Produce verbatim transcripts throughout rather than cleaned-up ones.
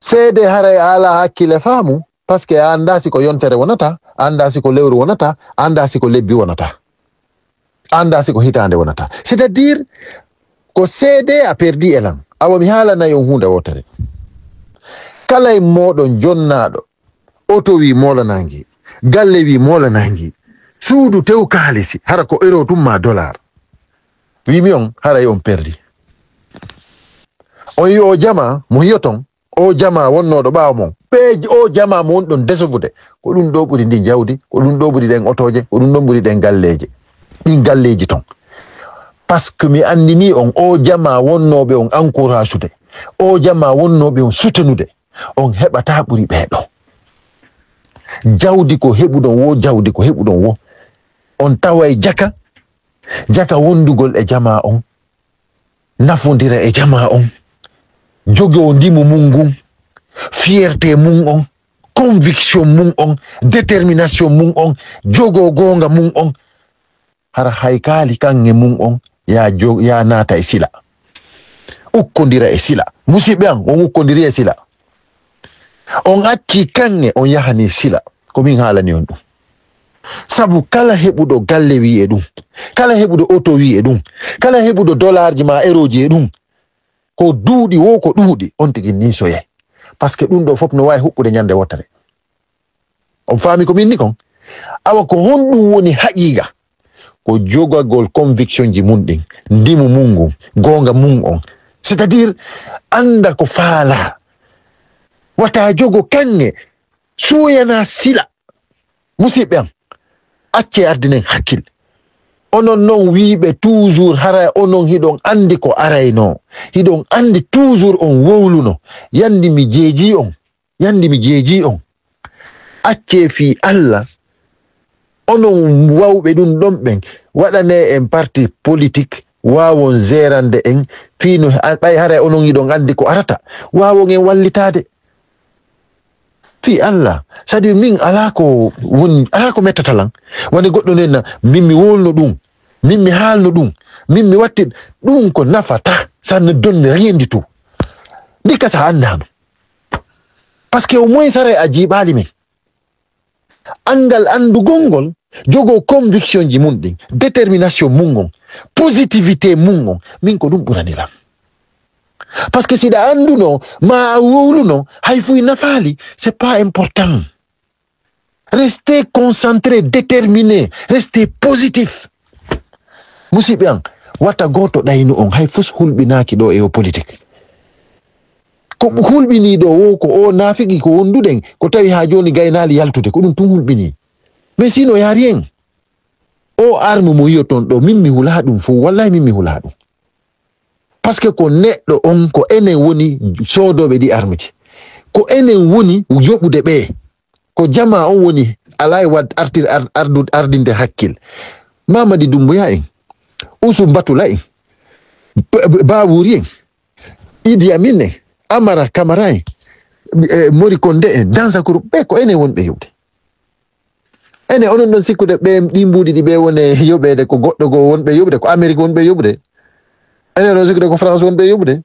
Seede haray a alaa hakkille faamu, parce que a anndaa si ko yontere wonata, a anndaa si ko lewru wonata, a anndaa si ko lebbi wonata, a anndaa si ko hitaande wonata. C'est-à-dire, ko seede a perdi e lan. Awa mi haalanay on huunde wootere. Kala e mooɗon jonnaaɗo, oto wi moolanangi, galle wi moolanangi, suudu tew kaalisi, hara ko euro tun ma dollar. Wi mi on, haray on perdi. On yi o jama, mo hiyoton, o jama wonnooɗo ɓaawo mon. Ɓe o jama mo wonɗon desofude. Ko ɗum ɗo ɓuri ndin jawdi, ko ɗum ɗo ɓuri ɗen otooje, ko ɗum ɗon ɓuri ɗen galleeje. Ɗin galleeji ton. Parce que mi anndini on, o jama wonnooɓe on encourage-ude. O jama wonnooɓe on soutenude. On heɓata ɓuri ɓee ɗo. Jawdi ko heɓuɗon wo, jawdi ko heɓuɗon wo. On taway jaka, jaka wondugol e jama on. Nafondira e jama on. Jogoo ndimu mun ngun. Fierté mun on. Conviction mun on. Détermination mun on. Jogoo goonga mun on. Hara hay kaali kaŋŋe mun on. Ya jo-, ya naata e sila. Ukkondira e sila. Musiɓɓe an, on ukkondiri e sila. On acci kaŋŋe, on yahani sila. Ko min haalani on ɗum. Sabu kala heɓuɗo galle wi e ɗum. Kala heɓuɗo oto wi e ɗum. Kala heɓuɗo dollarji ma eroji e ɗum. Ko duuɗi wo ko ɗuuɗi, on tigi ni soye. Parce que ɗum ɗo fof no waawi huɓɓude ñande wottere. On faami ko min ni kon? Awa ko honɗum woni haqiqa? Ko jogagol conviction ji mun ɗin, ndimu mun ngun, goonga mun on. C'est-à-dire, annda ko faala. Wata jogo kaŋŋe, suuyana sila. Musiɓɓe am, accee ardinen hakkil. Onon non wiiɓe toujours hara onon hiɗon anndi ko arayno. Hiɗon anndi toujours on wowluno. Yandi mi jeeji on. Yandi mi jeeji on. Accee fii Alla. Onon wawɓe ɗum ɗon ɓen, waɗanee en parti politique, waawon gérande en, fii no, a-, ɓay haray onon hiɗon anndi ko arata, waawon en wallitaade. Fii Alla, c'est-à-dire min alaa ko woni, alaa ko mettata lan. Woni goɗɗo nen na, min mi wowluno ɗum, min mi haalno ɗum, min mi watti ɗum ko nafata, ça ne donne rien du tout. Ndikka sa anndaano. Parce que au moins saray a jiiɓaali min. Anngal anndugol ngol, jogoo conviction ji mun ɗin, détermination mun on, positivité mun on, min ko ɗum ɓurani lan. Parce que si ɗa annduno, ma a wowluno, hay fuy nafaali, c'est pas important. Restez concentré, déterminé, restez positif. Musiɓɓe an, wata gooto ɗaynu on, hay fus hulɓinaaki ɗo e o politique. Ko hulɓinii ɗo wo, ko o naafiki ko wonduɗen, ko tawi haa jooni gaynaali yaltude, ko ɗum tun hulɓinii. Mais sinon, y a rien. O arme mo yiyoton ɗo, min mi hulaa ɗum fof, wallahi min mi hulaa ɗum. Parce que ko neɗɗo on, ko enen woni soodooɓe ɗi arme ji. Ko enen woni yoɓude ɓe. Ko jamaa on woni alaa e wad-, artir-, ar-, ardu-, ardinde hakkil. Mamadi Doumbouya en, Ousou Mbatula en, P-, P-, Bawuri en, Idi Amin en, Amara Camara en, e, Mori Kondé en, Dansakoro, ɓe ko enen wonɓe yoɓde. Enen, onon ɗon sikkude ɓe, ɗi mbuuɗi ɗi ɓe woni yoɓeede ko goɗɗo goo wonɓe yoɓde, ko Amérique wonɓe yoɓde. Enen ɗon sikkude ko France wonɓe yoɓde.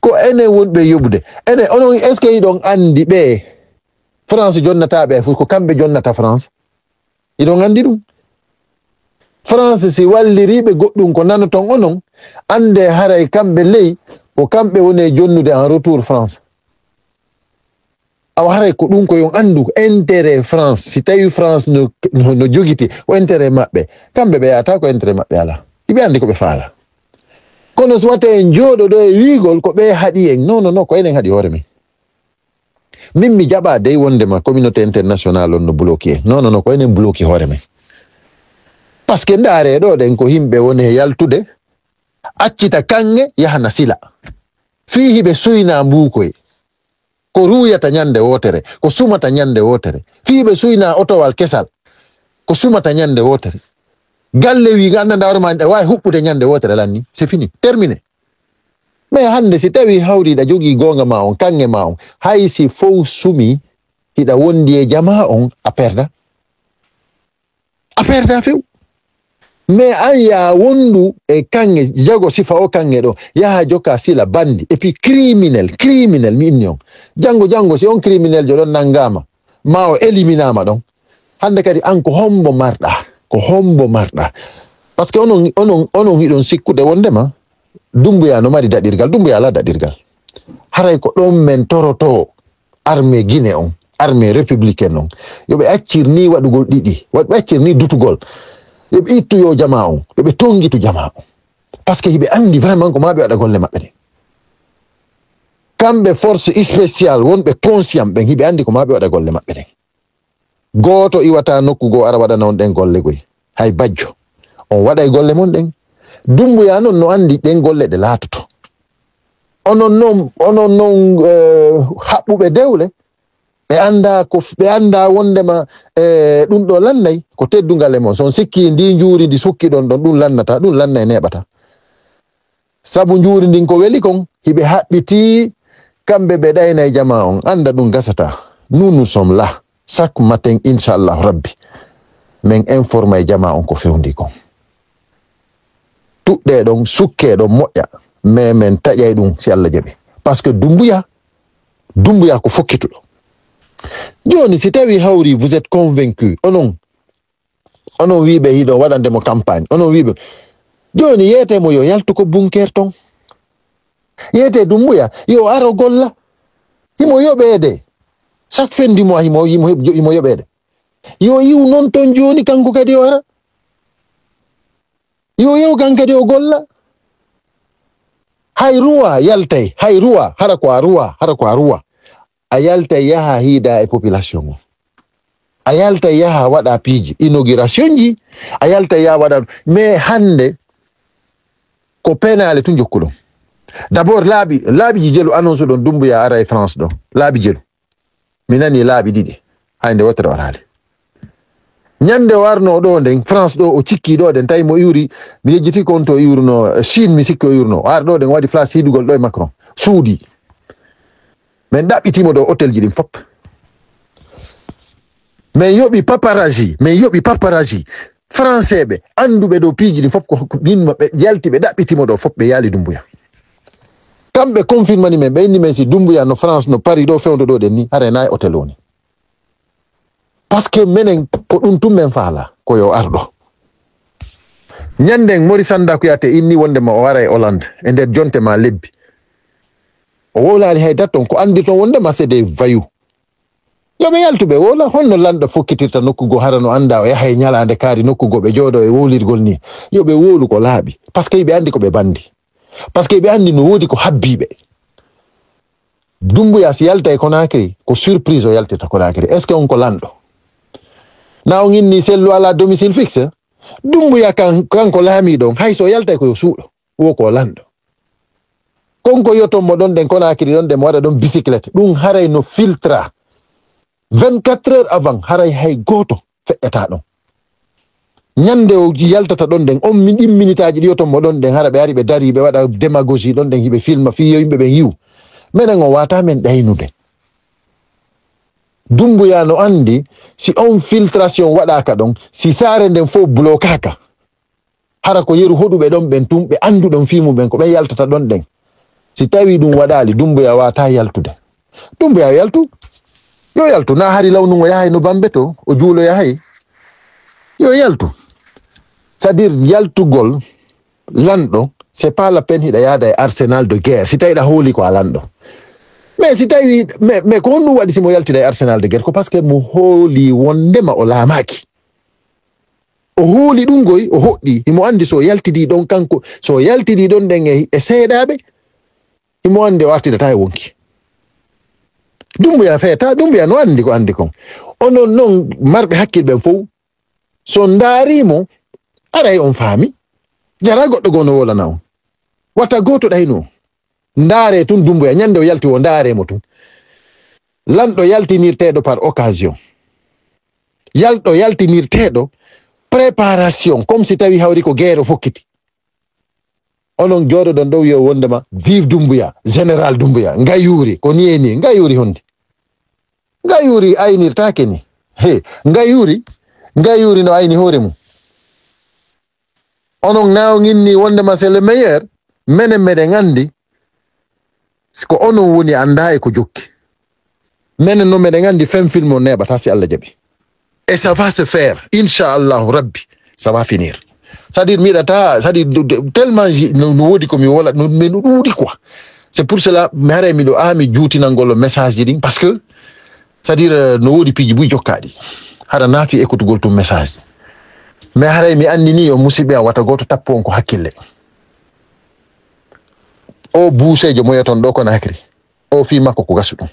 Ko enen wonɓe yoɓude. Enen, onon, est-ce que hiɗon anndi ɓe France jonnata ɓe fof, ko kamɓe jonnata France? Hiɗon anndi ɗum? France si walliriiɓe goɗɗum ko nanoton onon, annde haray kamɓe ley, ko kamɓe woni e jonnude en retour France. Awa haray ko ɗum ko yon anndu intérêt France. Si tawi France no, no, no jogiti ko intérêt maɓɓe, kamɓe ɓe yahata ko intérêt maɓɓe alaa. Iɓe anndi ko ɓe faala. Kono so wata en jooɗo ɗo e wiigol ko ɓe haɗi en. Non, non, non, ko enen haɗi hoore men. Min mi jaɓa dey wondema communauté international on no bloqué en. Non, non, non, ko enen bloqué hoore men. Parce que ndaare ɗo ɗen ko yimɓe woni e yaltude, accita kaŋŋe, yahana sila. Fii hiɓe suyna mbuukoy. Ko ruuyata ñande wootere, ko sumata ñande wootere. Fii ɓe suyna otowal kesal, ko sumata ñande wootere. Galle wi, annda ndawre ma, e waawi huɓɓude ñande wootere lan ni. C'est fini, terminé. Mais hannde si tawi hawri hiɗa jogii goonga ma on, kaŋŋe ma on, hay si fow sumi, hiɗa wondi e jamaa on, a perda. A perda few. Mais an yaa wondu e kanŋe, jago sifa o kanŋe ɗo, yaha joka sila bandi, et puis criminel, criminel, mi inni on. Janngo, janngo, si on criminel jo ɗon nanngaama, ma o éliminaama ɗon. Hannde kadi an ko hombo marɗa, ko hombo marɗa. Parce que onon, onon, onon hiɗon sikkude wondema Dumbuya no mari daɗirgal, Dumbuya alaa daɗirgal. Haray ko ɗon men toroto armée Guinée on, armée républicaine on. Yo ɓe accir ni waɗugol ɗiɗi, wa-, ɓe accir ni dutugol. Yo ɓe ittu yo jamaa on, yo ɓe tongitu jamaa on. Parce que hiɓe anndi vraiment ko ma ɓe waɗa golle maɓɓe ɗen. Kamɓe force spéciale wonɓe conscient ɓen, hiɓe anndi ko ma ɓe waɗa golle maɓɓe ɗen. Gooto iwata nokku goo ara waɗana on ɗen golle goy. Hay bajjo. On waɗay golle mon ɗen. Dumbuya non no anndi ɗen golle ɗe laatoto. Onon non, onon non, eh, haɓɓuɓe dewle, ɓe annda ko, ɓe annda wondema, eh, ɗum ɗo lannay ko teddungal e mon. So on sikki ndi njuuri ndi sukki ɗon ɗon, ɗum lannata, ɗum lannay neeɓata. Sabu njuuri ndin ko weli kon, hiɓe haɓɓiti, kamɓe ɓe ɗaynay jamaa on. Annda ɗum gasata. Nous, nous sommes là. Chaque matin, inchallahu rabbi, men informay jamaa on ko fewndi kon. Tuɗɗe ɗon, sukke ɗon moƴƴa, mais men taƴay ɗum si Allah jaɓi. Parce que Dumbuya, Dumbuya ko fokkituɗo. Jooni, si tawi hawri, vous êtes convaincu, onon, onon wiiɓe hiɗon waɗandemo campagne, onon wiiɓe, jooni yeete mo yo yaltu ko bunker ton. Yeete Dumbuya, yo aro golla. Himo yoɓeede. Chaque fin du mois, himo, himo, himo yoɓeede. Yo iw non ton jooni, kanko kadi o ara. Yo yew kan kadi o golla. Hay ruwa yaltay, hay ruwa, hara ko a ruwa, hara ko a ruwa. A yaltay yaha hiida e population o. A yaltay yaha waɗa piiji, inauguration ji, a yaltay yaha waɗa, mais hannde ko penaale tun jokkuɗon. D'abord, laaɓi, laaɓi ji jelu annonce ɗon Dumbuya ara e France ɗo. Laaɓi jelu. Mi nani laaɓi ɗiɗi. Hay nde wottere o araali. Ñande o arno ɗo nden, France ɗo o cikki ɗo ɗen, tawi mo iwri, mi yejjiti ko on to iwruno, eh, Chine mi sikki o iwruno. O ar ɗo ɗen, o waɗi place hidugol ɗo e Macron. Suudi. Men ɗaɓɓitimo ɗo hôtel ji ɗin fop. Men yoɓi paparazzi, men yoɓi paparazzi. Français ɓe, annduɓe ɗo piiji ɗin fop ko, ko min maɓɓe yalti ɓe ɗaɓɓitimo ɗo fop ɓe yaali Dumbuya. Kamɓe confirmani men, ɓe inni men si Dumbuya no France, no Paris ɗo fewndo ɗo ɗen ni, hare na e hôtel woni. Parce que menen ko ɗum tun men faala, ko yo ar ɗo. Ñanden Maurice Sanda Kouyaté inni wondema o ara e Hollande e nder jonte ma lebbi. O wowlaali hay datton, ko anndi ton wondema c'est des voyous. Yo ɓe yaltu ɓe wowla, honno lanɗo fokkitirta nokku goo hara no annda o yaha e ñalaande kaari nokku goo ɓe jooɗo e wowlirgol ni. Yo ɓe wowlu ko laaɓi. Parce que ɓe anndi ko ɓe bandi. Parce que ɓe anndi no woodi ko habbii ɓe. Dumbuya si yalta e Conakry, ko surprise o yaltirta Conakry. Est-ce que on ko lanɗo? Na on inni sellu ala domicile fixe? Dumbuya kan, kanko laamiiɗo on, hay so o yaltay ko yo suuɗo, wo ko lanɗo. Kon ko yoton mo ɗon ɗen Conakry ɗon ɗen mo waɗa ɗon bicyclette. Ɗum haray no filtra. Vingt-quatre heures avant, haray hay gooto feƴƴata ɗon. Ñande o yaltata ɗon ɗen, on min ɗin minitaaji ɗi yoton mo ɗon ɗen, hara ɓe ari ɓe darii, ɓe waɗa démagogie ɗon ɗen, hiɓe filma fii yo yimɓe ɓen yi'u. Menen o waata men ɗaynude. Dumbuya no anndi, si on filtration waɗaaka ɗon, si saare nden fof blokaaka, hara ko yeru hoɗuɓe ɗon ɓen tun, ɓe annduɗon fii mum ɓen, ko ɓen yaltata ɗon ɗen. Si tawii ɗum waɗaali, Dumbuya waata yaltude. Dumbuya yaltu. Yo yaltu. Na hari law nun o yahay no Bambe to, o juulo yahay. Yo yaltu. C'est-à-dire, yaltugol lanɗo, c'est pas la peine hiɗa yaada e arsenal de guerre. Si tawi ɗa hooli ko a lanɗo. Mais si tawi, mais, mais ko honɗum waɗi si mo yaltida e arsenal de guerre? Ko parce que mo hooli wondema o laamaaki. O hooli ɗum goy, o hoɗɗi. Himo anndi so yaltidi ɗon kanko, so yaltidi ɗon ɗen e, e seeɗaaɓe, himo anndi o artidata e wonki. Dumbuya feeta, Dumbuya no anndi ko anndi kon. Onon non marɓe hakkil ɓen fow, so ndaari mo, aray on faami. Jara goɗɗo goo no wolana on. Wata gooto ɗayno on. Ndaare tun Dumbuya, ñande o yalti o ndaare mo tun. Lanɗo yaltinirteeɗo par occasion. Yalɗo yaltinirteeɗo préparation, comme si tawi hawri ko guerre fokkiti. Onon jooɗoɗon ɗo wi'o wondema, vive Dumbuya, général Dumbuya, ngayuuri, ko ni e ni, ngayuuri honde? Ngayuuri aynirtaake ni. He, ngayuuri, ngayuuri no ayni hoore mum. Onon nawginni wondema c'est le meilleur. Menen meɗen anndi ko onon woni annda e ko jokki. Menen no meɗen anndi fen film on neeɓata si Allah jaɓi. Et ça va se faire, inchallahu rabbi. Ça va finir. C'est-à-dire miɗata c'est-à-dire tellement no woodi ko mi wola mais no ɗuuɗi quoi. C'est pour cela mi haray miɗo ami juutinangol message ji ɗin parce que c'est-à-dire no woodi piiji buy jokkaaɗi. Haɗa naafi ekkutugol tun message ji. Mais haray mi anndini on musiɓɓe am wata gooto tappu on ko hakkille. O buuseejo mo yeton ɗo kono hakri o fii makko ko gasu ɗum.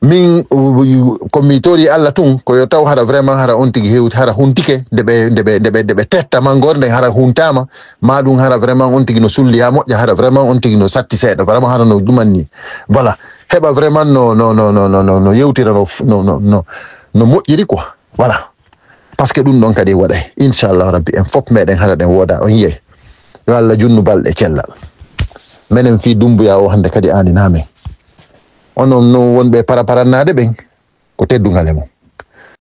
Min ko mi tori Allah tun ko yo taw hara vraiment hara on tigi hewti hara huntike nde ɓe nde ɓe nde ɓe nde ɓe tetta mangor nden hara huntama ma ɗum hara vraiment on tigi no sulli ha moƴƴa hara vraiment on tigi no satti seeɗa vraiment hara no ɗumanni. Voilà. Heɓa vraiment no no no no no no no yewtira no no no no no moƴƴiri quoi. Voilà. Parce que ɗum ɗon kadi waɗay inchallah rabbi en fof meɗen hara ɗen wooda on yiyay. Yo Allah junnu balɗe cellal. Menen fii dumbuya o hannde kadi aaninaa men. Onon non wonɓe paraparannaade ɓen ko teddungal e mon.